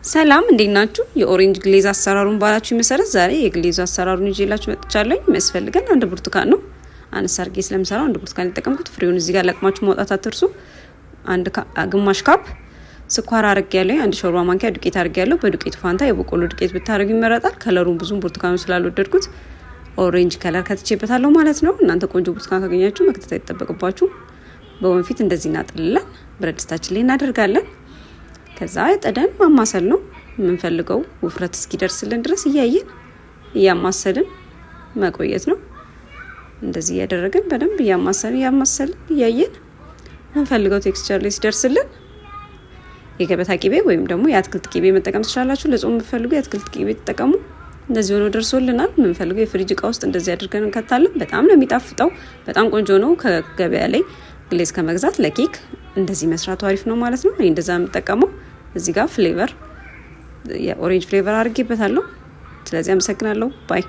ሰላም፣ እንዴት ናችሁ? የ orange glaze አሰራሩን ባላችሁ መሰረት ዛሬ የ glaze አሰራሩን ይዤላችሁ መጥቻለሁ። የሚያስፈልገን አንድ ብርቱካን ነው። አነስ አድርጌ ስለምሰራው አንድ ብርቱካን የተጠቀምኩት። ፍሬውን እዚህ ጋር ለቅማችሁ ማውጣት አትርሱ። አንድ ግማሽ cup ስኳር አርጌያለሁ። አንድ ሾርባ ማንኪያ ዱቄት አርጌያለሁ። በዱቄቱ ፋንታ የበቆሎ ዱቄት ብታደርጉ ይመረጣል። Color ኡን ብዙም ብርቱካኑ ስላልወደድኩት orange color ከትቼበታለሁ ማለት ነው። እናንተ ቆንጆ ብርቱካን ካገኛችሁ መክተት አይጠበቅባችሁ። በወንፊት እንደዚህ እናጥልለን፣ ብረት ድስታችን ላይ እናደርጋለን። ከዛ ጥደን ማማሰል ነው። የምንፈልገው ውፍረት እስኪደርስልን ድረስ እያየን እያማሰልን መቆየት ነው። እንደዚህ እያደረግን በደንብ እያማሰልን እያማሰልን እያየን የምንፈልገው texture ላይ ሲደርስልን የገበታ ቂቤ ወይም ደግሞ የአትክልት ቂቤ መጠቀም ትችላላችሁ። ለጾም የምትፈልጉ የአትክልት ቂቤ ተጠቀሙ። እንደዚህ ሆኖ ደርሶልናል። የምንፈልገው የፍሪጅ እቃ ውስጥ እንደዚህ አድርገን እንከታለን። በጣም ነው የሚጣፍጠው። በጣም ቆንጆ ነው። ከገበያ ላይ glaze ከመግዛት ለኬክ እንደዚህ መስራቱ አሪፍ ነው ማለት ነው። እኔ እንደዛ የምጠቀመው። እዚህ ጋር flavor የ orange flavor አድርጌበታለሁ። ስለዚህ አመሰግናለሁ። Bye.